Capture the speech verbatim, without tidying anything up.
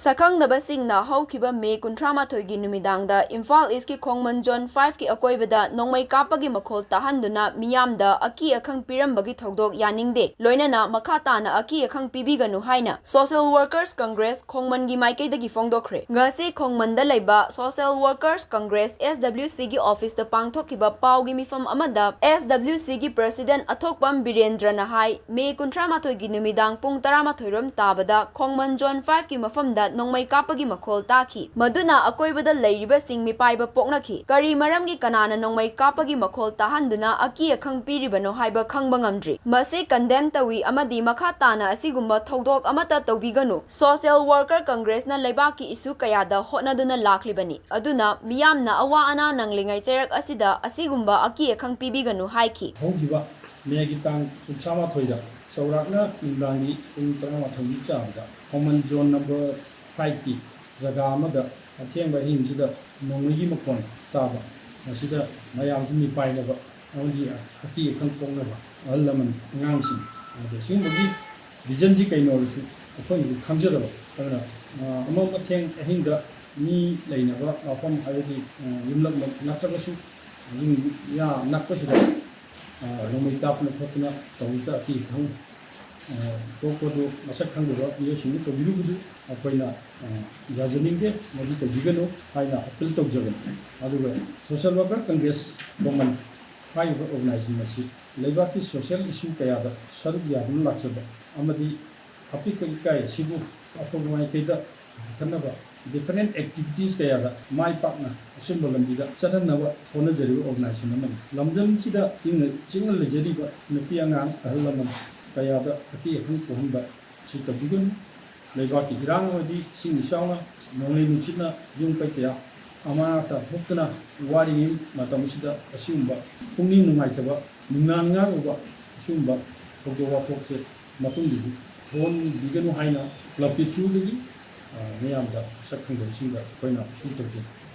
ꯁꯛꯈꯪꯗꯕꯁꯤꯡꯅ ꯍꯧꯈꯤꯕ ꯃꯦ ꯀꯨꯟꯊ꯭ꯔꯥ ꯃꯥꯊꯣꯏꯒꯤ ꯅꯨꯃꯤꯗꯥꯡꯗ ꯏꯝꯐꯥꯜ ꯏꯁꯀꯤ ꯈꯣꯡꯃꯟ ꯖꯣꯟ ꯐꯥꯏꯚꯀꯤ ꯑꯀꯣꯏꯕꯗ ꯅꯣꯡꯃꯩ ꯀꯥꯞꯄꯒꯤ ꯃꯈꯣꯜ ꯇꯥꯍꯟꯗꯨꯅ ꯃꯤꯌꯥꯝꯗ ꯑꯀꯤ ꯑꯈꯪ ꯄꯤꯔꯝꯕꯒꯤ ꯊꯧꯗꯣꯛ ꯌꯥꯅꯤꯡꯗꯦ, ꯂꯣꯏꯅꯅ ꯃꯈꯥ ꯇꯥꯅ ꯑꯀꯤ ꯑꯈꯪ ꯄꯤꯕꯤꯒꯅꯨ ꯍꯥꯏꯅ Social Workers Congress ꯈꯣꯡꯃꯟꯒꯤ ꯃꯥꯏꯀꯩꯗꯒꯤ ꯐꯣꯡꯗꯣꯛꯈ꯭ꯔꯦ꯫ ꯉꯁꯤ ꯈꯣꯡꯃꯟꯗ ꯂꯩꯕ Social Workers Congress, S W C ꯒꯤ office ꯇ ꯄꯥꯡꯊꯣꯛꯈꯤꯕ ꯄꯥꯎꯒꯤ ꯃꯤꯐꯝ ꯑꯃꯗ S W C ꯒꯤ President ꯑꯊꯣꯛꯄꯝ ꯕꯤꯔꯦꯟꯗ꯭ꯔꯅ ꯍꯥꯏ, ꯃꯦ ꯀꯨꯟꯊ꯭ꯔꯥ ꯃꯥꯊꯣꯏꯒꯤ ꯅꯨꯃꯤꯗꯥꯡ ꯄꯨꯡ ꯇꯔꯥꯃꯥꯊꯣꯏ ꯔꯣꯝ ꯇꯥꯕꯗ ꯈꯣꯡꯃꯟ ꯖꯣꯟ ꯐꯥꯏꯚꯀꯤ ꯃꯐꯝꯗ ꯅꯣꯡꯃꯩ ꯀꯥꯞꯄꯒꯤ ꯃꯈꯣꯜ ꯇꯥꯈꯤ꯫ ꯃꯗꯨꯅ ꯑꯀꯣꯏꯕꯗ ꯂꯩꯔꯤꯕꯁꯤꯡ ꯃꯤꯄꯥꯏꯕ ꯄꯣꯛꯅꯈꯤ꯫ ꯀꯔꯤ ꯃꯔꯝꯒꯤ ꯀꯅꯥꯅ ꯅꯣꯡꯃꯩ ꯀꯥꯞꯄꯒꯤ ꯃꯈꯣꯜ ꯇꯥꯍꯟꯗꯨꯅ ꯑꯀꯤ ꯑꯈꯪ ꯄꯤꯔꯤꯕꯅꯣ ꯍꯥꯏꯕ ꯈꯪꯕ ꯉꯝꯗ꯭ꯔꯤ꯫ ꯃꯁꯤ condemn ꯇꯧꯏ ꯑꯃꯗꯤ ꯃꯈꯥ ꯇꯥꯅ ꯑꯁꯤꯒꯨꯝꯕ ꯊꯧꯗꯣꯛ ꯑꯃꯠꯇ ꯇꯧꯕꯤꯒꯅꯨ꯫ Social Worker Congress ꯅ ꯂꯩꯕꯥꯛꯀꯤ issue ꯀꯌꯥꯗ ꯍꯣꯠꯅꯗꯨꯅ ꯂꯥꯛꯂꯤꯕꯅꯤ꯫ ꯑꯗꯨꯅ ꯃꯤꯌꯥꯝꯅ ꯑꯋꯥ ꯑꯅꯥ ꯅꯪꯂꯤꯉꯩ ꯆꯩꯔꯛ ꯑꯁꯤꯗ ꯑꯁꯤꯒꯨꯝꯕ ꯑꯀꯤ ꯑꯈꯪ ꯄꯤꯕꯤꯒꯅꯨ ꯍꯥꯏꯈꯤ꯫ ꯍꯧꯈꯤꯕ ꯃꯦꯒꯤ ꯇꯥꯡ ꯀꯨꯟꯊ꯭ꯔꯥ ꯃꯥꯊꯣꯏꯗ ꯆꯥꯎꯔꯥꯛꯅ ꯅꯨꯡꯗꯥꯡꯒꯤ ꯄꯨꯡ ꯇꯔꯥꯃꯥꯊꯣꯏꯒꯤ ꯆꯥꯡꯗ ꯈꯣꯡꯃꯟ ꯖꯣꯟ ꯅꯝꯕꯔ ꯐꯥꯏꯚꯀꯤ ꯖꯒꯥ ꯑꯃꯗ ꯑꯊꯦꯡꯕ ꯑꯍꯤꯡꯁꯤꯗ ꯅꯣꯡꯃꯩꯒꯤ ꯃꯈꯣꯟ ꯇꯥꯕ꯫ ꯃꯁꯤꯗ ꯃꯌꯥꯝꯁꯨ ꯃꯤꯄꯥꯏꯅꯕ ꯑꯃꯗꯤ ꯑꯀꯤ ꯑꯈꯪ ꯄꯣꯛꯅꯕ ꯑꯍꯜ ꯂꯃꯟ, ꯑꯉꯥꯡꯁꯤꯡ, ꯑꯗ ꯁꯤꯒꯨꯝꯕꯒꯤ reason ꯁꯤ ꯀꯩꯅꯣ ꯍꯥꯏꯕꯁꯨ ꯑꯩꯈꯣꯏꯅꯁꯨ ꯈꯪꯖꯗꯕ꯫ ꯑꯗꯨꯅ, ꯑ, ꯑꯃꯝ ꯑꯊꯦꯡ ꯑꯍꯤꯡꯗ ꯃꯤ ꯂꯩꯅꯕ ꯃꯐꯝ, ꯍꯥꯏꯕꯗꯤ, ꯑ, ꯌꯨꯝꯂꯛꯃꯛ ꯅꯠꯇ꯭ꯔꯒꯁꯨ ꯌꯨꯝ ꯌꯥ ꯅꯛꯄꯁꯤꯗ, ꯑ, ꯅꯣꯡꯃꯩ ꯀꯥꯞꯇꯅ ꯈꯣꯠꯇꯅ ꯇꯧꯕꯁꯤꯗ ꯑꯀꯤ ꯑꯈꯪ, ꯑ, ꯊꯣꯛꯄꯗꯨ ꯃꯁꯛ ꯈꯪꯗꯕ ꯃꯤꯑꯣꯏꯁꯤꯡꯅ ꯇꯧꯕꯤꯔꯨꯕꯗꯨ ꯑꯩꯈꯣꯏꯅ, ꯑ, ꯌꯥꯖꯅꯤꯡꯗꯦ, ꯃꯗꯨ ꯇꯧꯕꯤꯒꯅꯨ ꯍꯥꯏꯅ appeal ꯇꯧꯖꯕꯅꯤ꯫ ꯑꯗꯨꯒ Social Worker Congress ꯈꯣꯡꯃꯟ ꯍꯥꯏꯔꯤꯕ organization ꯑꯁꯤ ꯂꯩꯕꯥꯛꯀꯤ social issue ꯀꯌꯥꯗ ꯁꯔꯨꯛ ꯌꯥꯗꯨꯅ ꯂꯥꯛꯆꯕ ꯑꯃꯗꯤ ꯑꯄꯤꯛꯄ ꯏꯀꯥꯏ ꯑꯁꯤꯕꯨ ꯑꯐꯕ ꯃꯥꯏꯀꯩꯗ ꯄꯨꯈꯠꯅꯕ different activities ꯀꯌꯥꯗ ꯃꯥꯏ ꯄꯥꯛꯅ ꯑꯆꯨꯝꯕ ꯂꯝꯕꯤꯗ ꯆꯠꯍꯟꯅꯕ ꯍꯣꯠꯅꯖꯔꯤꯕ organization ꯑꯃꯅꯤ꯫ ꯂꯝꯗꯝꯁꯤꯗ ꯏꯪꯅ ꯆꯤꯛꯅ ꯂꯩꯖꯔꯤꯕ ꯅꯨꯄꯤ ꯑꯉꯥꯡ, ꯑꯍꯜ ꯂꯃꯟ ꯀꯌꯥꯗ ꯑꯀꯤ ꯑꯈꯪ ꯄꯣꯛꯍꯟꯕ ꯑꯁꯤ ꯇꯧꯕꯤꯒꯅꯨ꯫ ꯂꯩꯕꯥꯛꯀꯤ ꯏꯔꯥꯡ ꯑꯃꯗꯤ ꯏꯁꯤꯡ ꯏꯆꯥꯎꯅ, ꯅꯣꯡꯂꯩ ꯅꯨꯡꯁꯤꯠꯅ ꯌꯨꯝ ꯀꯩ ꯀꯌꯥ ꯑꯃꯥꯡ ꯑꯇꯥ ꯊꯣꯛꯇꯨꯅ ꯋꯥꯔꯤꯉꯩ ꯃꯇꯝꯁꯤꯗ ꯑꯁꯤꯒꯨꯝꯕ ꯄꯨꯛꯅꯤꯡ ꯅꯨꯡꯉꯥꯏꯇꯕ, ꯅꯨꯡꯅꯥꯡ ꯅꯤꯡꯉꯥꯡ ꯑꯣꯏꯕ ꯑꯁꯤꯒꯨꯝꯕ ꯊꯧꯗꯣꯛ ꯋꯥꯊꯣꯛꯁꯦ ꯃꯇꯨꯡꯗꯁꯨ ꯊꯣꯛꯍꯟꯕꯤꯒꯅꯨ ꯍꯥꯏꯅ club ꯀꯤ through ꯗꯒꯤ, ꯑ, ꯃꯌꯥꯝꯗ ꯁꯛ ꯈꯪꯗꯕꯁꯤꯡꯗ ꯑꯩꯈꯣꯏꯅ appeal ꯇꯧꯖꯩ꯫